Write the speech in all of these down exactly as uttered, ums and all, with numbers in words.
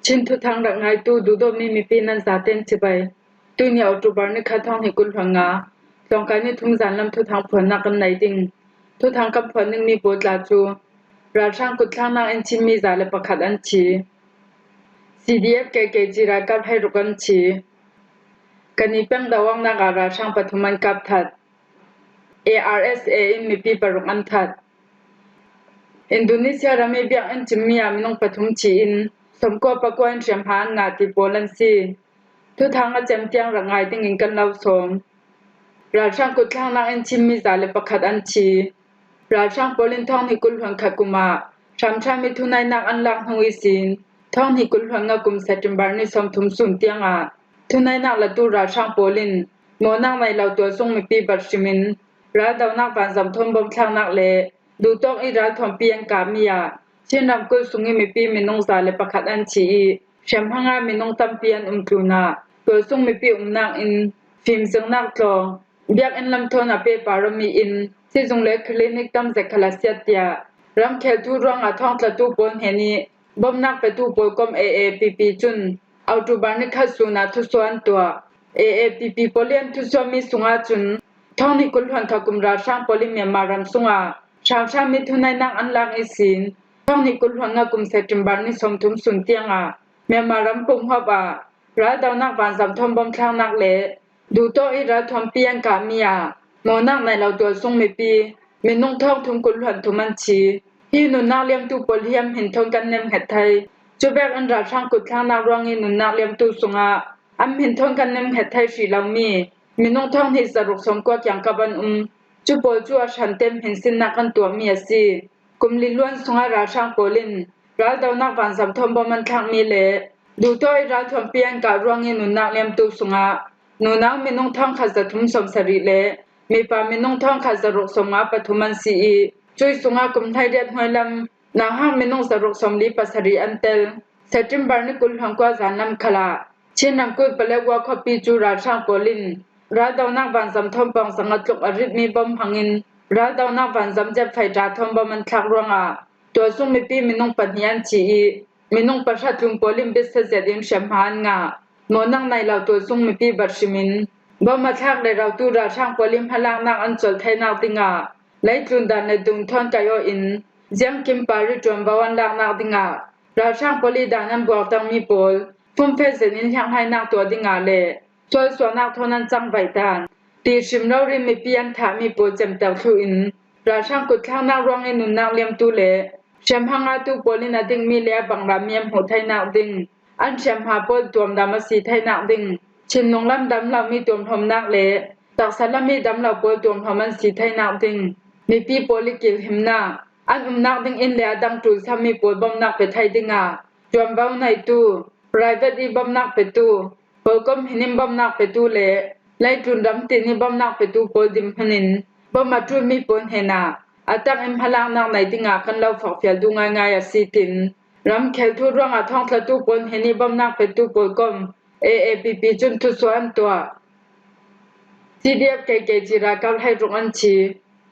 Chin thuthang rak ngaitu duhdawtmi mipi nan zaten cibai. Tuini October ni khat thawng hnih kul hluan nga, tlawngkai ni thum zan lam thuthang phuannak kan nei ding. Thuthang kan phuan dingmi pawl tla cu ralhrang kutthlaknak in Chinmi za le pakhat an thi. C D F K K G ralkap hleiruk an thi. Kani peng dawangnak ah ralhrang pathum an kap that. A R S A in mipi paruk an that. Indonesia ram i biakinn cimmi ah minung pathum thi in sawmkua pakua in hriamhma an ngah ti pawl an si. Thuthang a cem tiang rak ngai dingin kan lo sawm. Ralhrang kutthlaknak in Chinmi za le pakhat an thi. Ralhrang pawl in thawng hnih kul hluan khat kum ah hramhrammi thunaihnak an lak hnu ihsin thawng hnih kul hluan nga kum September ni sawmthum sun tiangah thunaihnak latu ralhrang pawl in mawhnak nei lo tualsung mipi bat hrimin raldonak vanzam thawn bom thlaknak le duhtawk i ralthuampi an kahmi ah Chin ramkulh sung i mipi minung za le pakhat an thi i hriamhma nga minung tampi an um tlun ah tualsung mipi umnak in fimzirnak tlawng, biakinn lam thawn a pehpar awmi inn, sizung le clinic tam zet khal a siat tiah ramkhel thu ruangah thawngtlatu pawl hnen i bomnak petu pawl kom A A P P cun October ni khat sun ah thusuah an tuah. A A P P pawl i an thusuahmi sungah cun thawng hnih kul hluan khat kum ralhrang pawl in Myanmar ram sungah hramhrammi thunaihnak an lak ihsin thawng hnih kul hluan nga kum September ni sawmthum sun tiangah Myanmar ram pumhuap ah raldonak vanzam thawn bom thlaknak le duhtawk i ralthuampi an kahmi ah mawhnak nei lo tualsung mipi minung thawng thum kul hluan thum an thi. Hi nunnak liamtu pawl hi an hmin thawn kan nemhnget thei. Cuvek in ralhrang kutthlaknak ruang i nunnak liamtu sungah an hmin thawn kan nemhnget thei hrih lomi minung thawng hnih zaruk sawmkua kiangkap an um. Cu pawl cu a hranten hminsinnak kan tuahmi a si. Kum li luan sungah ralhrang pawl in raldonak vanzam thawn bom an thlakmi le duhtawk i ralthuampi an kah ruang i nunnak liamtu sungah nunau minung thawngkhat zathum sawmsarih le mipa minung thawngkhat zaruk sawmnga pathum an si i cui sungah kum hleiriat hnuai lam nauhak minung zaruk sawmli pasarih an tel. September ni kul hluan kua zan lam khal ah Chin ramkulh Paletwa khuapi cu ralhrang pawl in raldonak vanzam thawn pawng zanga tluk a ritmi bom hmangin raldonak vanzam jet fighter thawn bom an thlak ruangah tualsung mipi minung pahnih an thi i minung pahra tlun pawl in biasa zet in hriamhma an ngah. Mawhnak nei lo tualsung mipi bat hrimin bom a thlak le rautu ralhrang pawl in hmalaknak an colh theinak dingah leitlun dan le dung thawn kaih aw in ziangkim pari ṭuanvo an laknak dingah ralhrang pawl i dan an buaktermi pawl fumfe zet in hlianghainak tuah dingah le sualsuahnak thawn an cangvaih dan ti hrim rori mipi an thahmi pawl cemter thluh in ralhrang kutthlaknak ruang i nunnak liamtu le hriamhma ngatu pawl in a dingmi le a bangrami an hmuh theinak ding, an hriamhma pawl tuamdam a si theinak ding, thinlung lam dam lomi tuamhlawmnak le taksa lam i dam lo pawl tuamhlawm an si theinak ding, mipi pawl i kilhimnak, an umnak ding inn le a dang ṭulsammi pawl bawmhnak pe thei dingah ṭuanvo neitu, private i bawmhnak petu, pawlkom hinin bawmhnak petu le leitlun ram tin i bawmhnak petu pawl dinhmun in bawm a ṭulmi pawl hnenah a tak in hmalaknak nei dingah kan lo fakfial duh ngaingai a si tin ramkhel thu ruangah thawngtlatu pawl hnen i bawmhnak petu pawlkom A A P P cun thusuah an tuah. C D F K K G ralkap hleiruk an thi.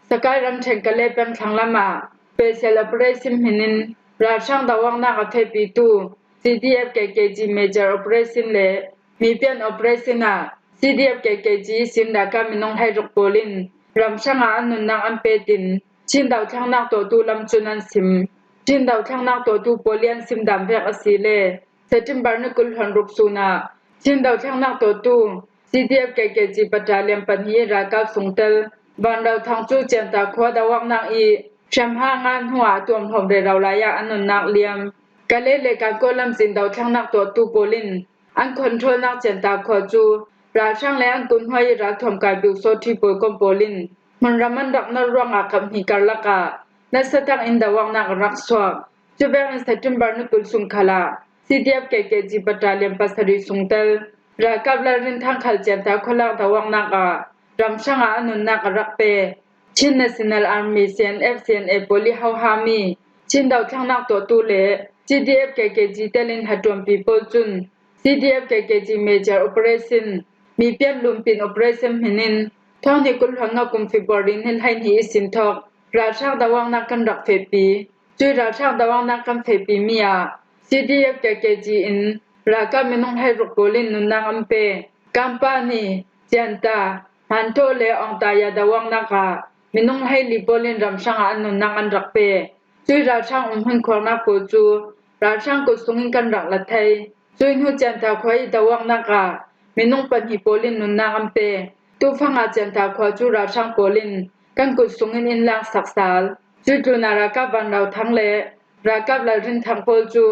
Sakai ramṭhen Kale peng thlanglam ah special operation hmin in ralhrang dawangnak a fehpitu C D F K K G major operation le mipian operation ah C D F K K G ihsin ralkap minung hleiruk pawl in ramhrang ah an nunnak an pet in Chin dothlennak tuahtu lam cun an sim. Chin dothlennak tuahtu pawl i an sim dan vek a si le September ni kul hluan ruk sun ah Chin dothlennak tuahtu C D F K K G battalion pahnih i ralkap sungtel Vanrothang cu Cianta khua dawangnak i hriamhma a ngah hnu ah tuamhlawm rero lai ah an nunnak liam. Kale le Kankaw lamzin dothlennak tuahtu pawl in an controlnak Cianta khua cu ralhrang le an kunhnuai i ralthuam kai Buk Sawṭhi pawl kom pawl in hmunram an rak nor ruangah kaphnih karlak ah nasa tak in dawangnak a rak suak. Cuvek in September ni kul sun khal ah C D F K K G battalion pasarih sungtel ralkap Lalrinthang khal Cianta khualak dawangnak ah ramhrang ah a nunnak a rak pe. Chin National Army, C N F, C N A pawl i hohami Chin dothlennak tuahtu le C D F K K G telin hnaṭuanpi pawl cun C D F K K G major operation, mipian lumpin operation hmin in thawng hnih kul hluan nga kum February ni hleihnih ihsin thawk ralhrang dawangnak kan rak fehpi. Cui ralhrang dawangnak kan fehpimi ah C D F K K G in ralkap minung hleiruk pawl in nunnak an pe. Kampani, Cianta, Hmanto le Aungtaya dawaknak ah minung hleili pawl in ramhrang ah an nunnak an rak pe. Cui ralhrang umhmun khuarnak pawl cu ralhrang kut sungin kan rak la thei. Cui hnu Cianta khua i dawaknak ah minung pahnih pawl in nunnak an pe. Tufang ah Cianta khua cu ralhrang pawl in kan kut sungin in laksak sal. Cui tlun ah ralkap Van Lo Thang le ralkap Lalrin Thang pawl cu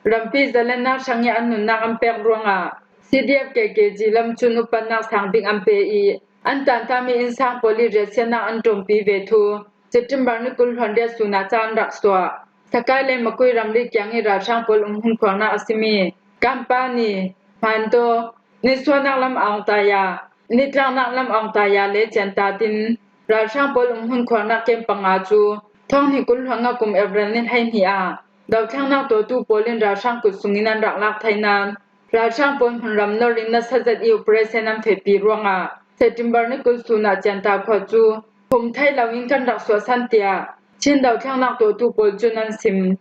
rampi zalennak hrang i an nunnak an pek ruangah C D F K K G lam cun upatnak sang bik an pe i an tantami innsang pawl i riahsiatnak an ṭawmpi ve thu September ni kul hluan riat sun ah ca an rak suah. Sakai le Makui ramri kiang i ralhrang pawl umhmun khuarnak a simi Kampani, Hmanto, nisuahnak lam Aungtaya, nitlaknak lam Aungtaya le Cianta tin ralhrang pawl umhmun khuarnak kem panga cu thawng hnih kul hluan nga kum April ni hleihnih ah dothlennak tuahtu pawl in ralhrang kut sungin an rak lak thei nain ralhrang pawl hmunram nor in nasa zet i operation an fehpi ruangah September ni kul sun ah Cianta khua cu hum thei loin kan rak suahsan tiah Chin dothlennak tuahtu pawl cun an sim.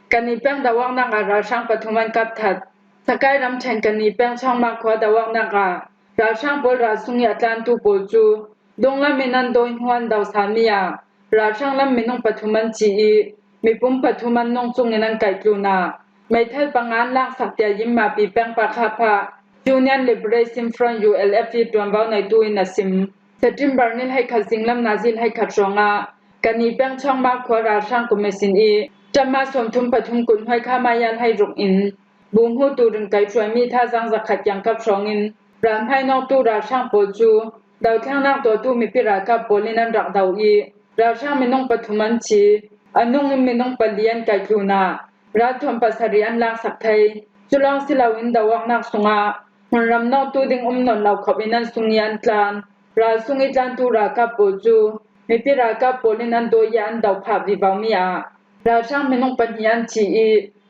Kani peng dawaknak ah ralhrang pathum an kap that. Sakai ramṭhen Kani peng Chawngma khua dawaknak ah ralhrang pawl ralsung i a tlantu pawl cu dunglam in an dawi hnu an do salmi ah ralhrang lam minung pathum an ci i mipum pathum an nung cungin an kaihtlun ah meithal panga an laksak tiah Yinmapi peng Pakha Union Liberation Front U L F i ṭuanvo neitu in a sim. September ni hleikhat zinglam nazi hleikhat hrawngah Kani peng Chawngma khua ralhrang kum ihsin i ṭama sawmthum pathum kut hnuai kha maya hleiruk in bu hmutu ringkai hruaimi thazaang zakhat kiangkap hrawngin ralhmai nawktu ralhrang pawl cu dothlennak tuahtu mipi ralkap pawl in an rak do i ralhrang minung pathum an thi. A nung in minung pali an kaihtlun ah ralthuam pasarih an laksak thei. Culawng si loin dawaknak sungah hmunram nawktu ding um nawn lo khawh in an sung i an tlan. Ralsung i tlantu ralkap pawl cu mipi ralkap pawl in an dawi i an do phah vivomi ah ralhrang minung pahnih an thi i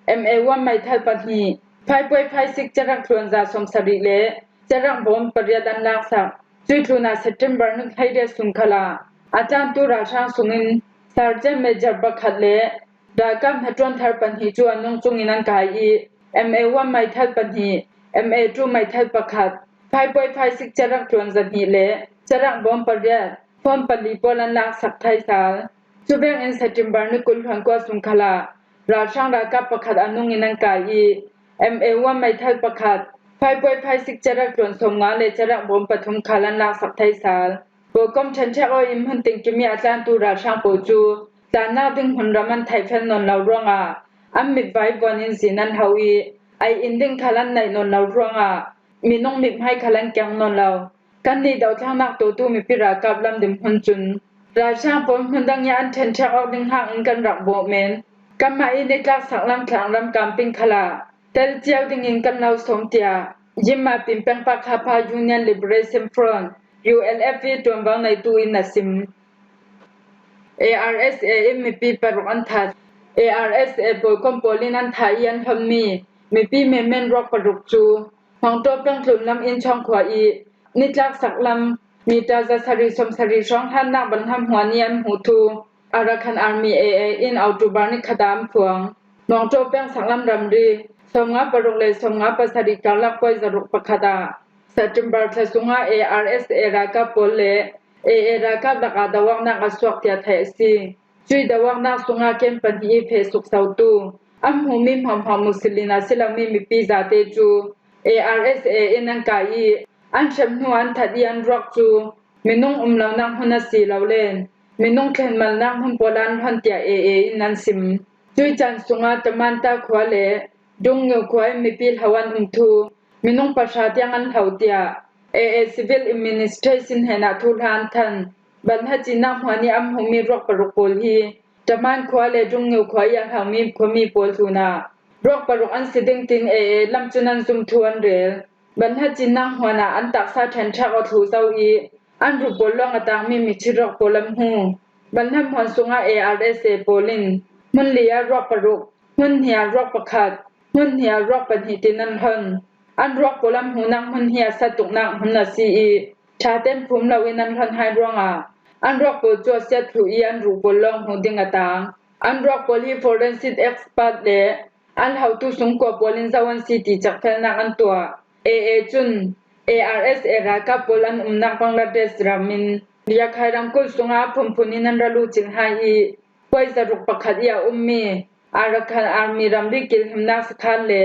M A one meithal pahnih, five point five six carak tluanza sawmsarih le carak bawm pariat an laksak. Cui tlun ah September ni hleiriat sun khal ah a tlantu ralhrang sungin Sergeant Major pakhat le ralkap hnaṭuan thar pahnih cu a nung cungin an kai i M A one meithal pahnih, M A two meithal pakhat, five point five six carak tluan zahnih le carak bawm pariat, phone pali pawl an laksak thai sal. Cuvek in September ni kul hluan kua sun khal ah ralhrang ralkap pakhat a nung in an kai i M A one meithal pakhat, five point five six carak tluan sawmnga le carak bawm pathum khal an laksak thai sal. Pawlkom ṭhenṭhek aw in hmun tingkim i a tlantu ralhrang pawl cu tlannak ding hmunram an theihfel nawn lo ruangah an mitvai vuan in zin an hau i ei in ding khal an neih nawn lo ruangah minung mithmai khal an keng nawn lo. Kannih dothlennak tuahtu mipi ralkap lam dinhmun cun ralhrang pawl hmun dang i an ṭhenṭhek awk ding hak in kan rak bawh men. Kanmah i nitlak saklam tlangram kamping khal ah tel cio dingin kan lo sawm, tiah Yinmapi peng Pakha Union Liberation Front, U L F i ṭuanvo neitu in a sim. A R S A in mipi paruk an that. A R S A pawlkom pawl in an thah i an hlonmi mipi menmen ruak paruk cu Hmawngṭaw peng tlunlam Inchawng khua i nitlak saklam mita zasarih sawmsarih hrawng hlannak banhlam hmuan i an hmuh thu Arakan Army, A A, in October ni khat ah an phuang. Hmawngṭaw peng saklam ramri sawmnga paruk le sawmnga pasarih karlak puai zaruk pakhat ah September thla sungah A R S A ralkap pawl le A A ralkap lakah dawaknak a suak tiah theih a si. Cui dawaknak sungah kem pahnih i feh suksotu an hmuhmi hmuahhmuah Muslim a si lomi mipi zate cu A R S A in an kai i an hrem hnu an that i an ruak cu minung um lonak hmun a si lo le minung thlenmalnak hmun pawl an hon tiah A A in an sim. Cui caan sungah Tamanta khua le Dungneu khua in mipi hlo an um thu minung pahra tiang an hlo tiah A A Civil Administration hnenah thuhla an than. Banhla cinnak hmuan i an hmuhmi ruak paruk pawl hi Taman khua le Dungneu khua i a hlomi khuami pawl tlunah ruak paruk an si ding tin A A lam cun an zum thu an rel. Banhla cinnak hmuan ah an taksa ṭhenṭhek aw thluh zo i an ruh pawl lawng a tangmi mithi ruak pawl an hmu. Banhla hmuan sungah A R S A pawl in hmun li ah ruak paruk, hmun hnih ah ruak pakhat, hmun hnih ah ruak pahnih tin an hlon. An ruak pawl an hmuhnak hmun hi a sa tuknak hmun a si i ṭha tein phum loin an hlon hai ruangah an ruak pawl cu a siat thluh i an ruh pawl lawng hmuh ding a tang. An ruak pawl hi forensic expert le An hotu sungkua pawl in zo an si ti chakfelnak an tuah. A A cun A R S A ralkap pawl an umnak Bangladesh ram in Rakhine ramkulh sungah a phunphun in an ra luhcilh hai i, puai zaruk pakhat i a ummi Arakan Army ramri kilhimnak sakhan le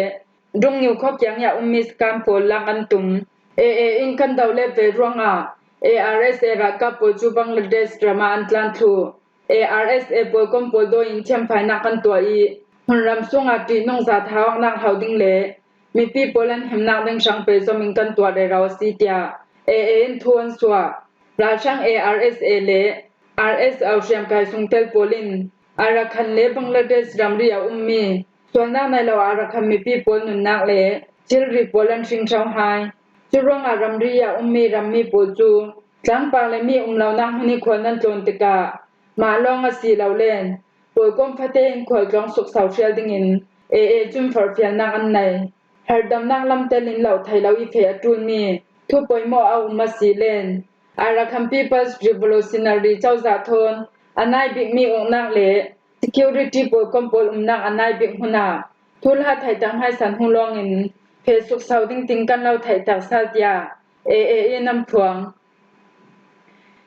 Dungniu khua kiang i a ummi sakhan pawl lak an tum. A A in kan doh let ve ruangah A R S A ralkap pawl cu Bangladesh ram ah an tlan thluh. A R S A pawlkom pawl dawi in thiamfainak kan tuah i, hmunram sungah ṭihnungza thaawknak hlo ding le mipi pawl an himnak ding hrang pehzom in kan tuah rero a si, tiah A A in thu an suah. Ralhrang A R S A le R S O hriamkai sungtel pawl in Arakan le Bangladesh ramri a ummi sualnak nei lo Arakan mipi pawl nunnak le thilri pawl an hring ṭheo hai. Cu ruangah ramri a ummi rammi pawl cu tlangpang le mi um lonak hmun i khual nan tlawn tikah mah lawng a si lo len pawlkom fate in khualtlawng sukso hrial dingin A A cun forhfialnak an nei. Harhdamnak lamtel in lo thei lo i feh a ṭulmi thu poimawh a um a si len Arakan People's Revolutionary cozah thawn a nai bikmi uknak le security pawlkom pawl umnak a nai bik hmun ah thuhla theihtak hmaisan hnu lawngin feh sukso ding ting kan lo theihtak sal, tiah A A in an phuang.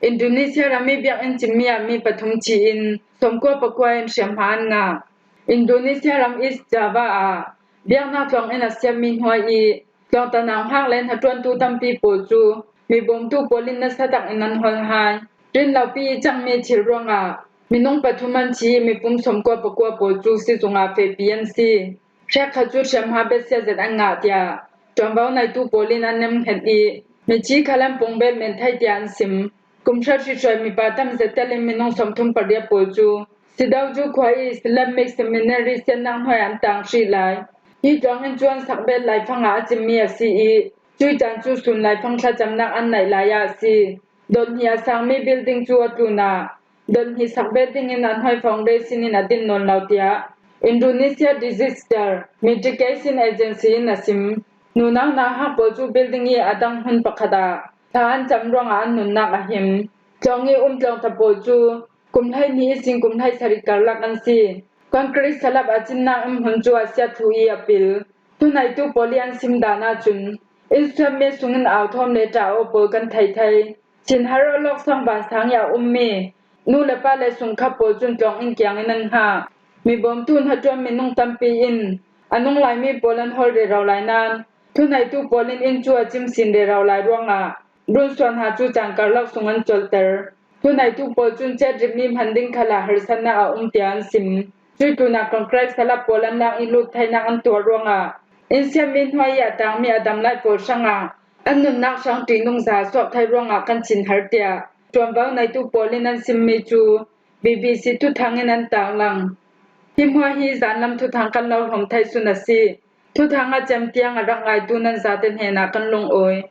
Indonesia ram i biakinn cimmi ah mi pathum thi in sawmkua pakua in hriamhma an ngah. Indonesia ram East Java ah biaknak tlawng in a siatmi hnuai i tlawngta nauhak le hnaṭuantu tampi pawl cu mibawmtu pawl in nasa tak in an hol hai. Ṭin lopi i cangmi thil ruangah minung pathum an thi i mipum sawmkua pakua pawl cu sizung ah fehpi an si. Hrekkhat cu hriamhma besia zet an ngah, tiah ṭuanvo neitu pawl in an nemhnget i, mithi khal an pung bet men thei tiah an sim. Kum hra hri hruai mipa tam zet tel in minung sawmthum pariat pawl cu Sidaoju khua i Islamic Seminary siatnak hnuai ah an tang hrih lai. Hi tlawng in cu an sak bet laifang ah a cimmi a si i, cui caan cu sun laifang thlacamnak an neih lai ah a si. Dot hnih a sangmi building cu a tlun ah, dot hnih sak bet dingin an hoi foundation in a din nawn lo, tiah Indonesia Disaster Mitigation Agency in a sim. Nunau nauhak pawl cu building i a dang hmun pakhat ah thla an cam ruangah an nunnak a him. Tlawng i um tlawngta pawl cu kum hleihnih ihsin kum hleisarih karlak an si. Concrete salap a cinnak in hmun cu a siat thluh i a pil. Thuneitu pawl i an sim dan ahcun, inn suammi sungin au thawm le ṭah aw pawl kan thei thei. Chinhar awlawk sang vansang i a ummi nu le pa le sungkhat pawl cun tlawng in kiang in an hngah. Mibawmtu hnaṭuan minung tampi in a nung laimi pawl an hawl rero lai nain, thuneitu pawl in inn cu a cim sin rero lai ruangah runsuah hna cu caan karlak sung an colter. Thuneitu pawl cun cetripmi hman ding khal ah harsatnak a um tiah an sim. Cui tlunah concrete salap pawl an lak i lut theinak an tuah ruangah, inn siatmi hnuai i a tangmi a dam lai pawl hrangah an nunnak hrang ṭihnungza a suak thei ruangah kan chinhar tiah ṭuanvo neitu pawl in an simmi cu B B C thuthang in an taklang. Hi hmuah hi zanlam thuthang kan lo hrawm thei sun a si. Thuthang a cem tiang a rak ngaitu nan zate hnenah kan lungawi.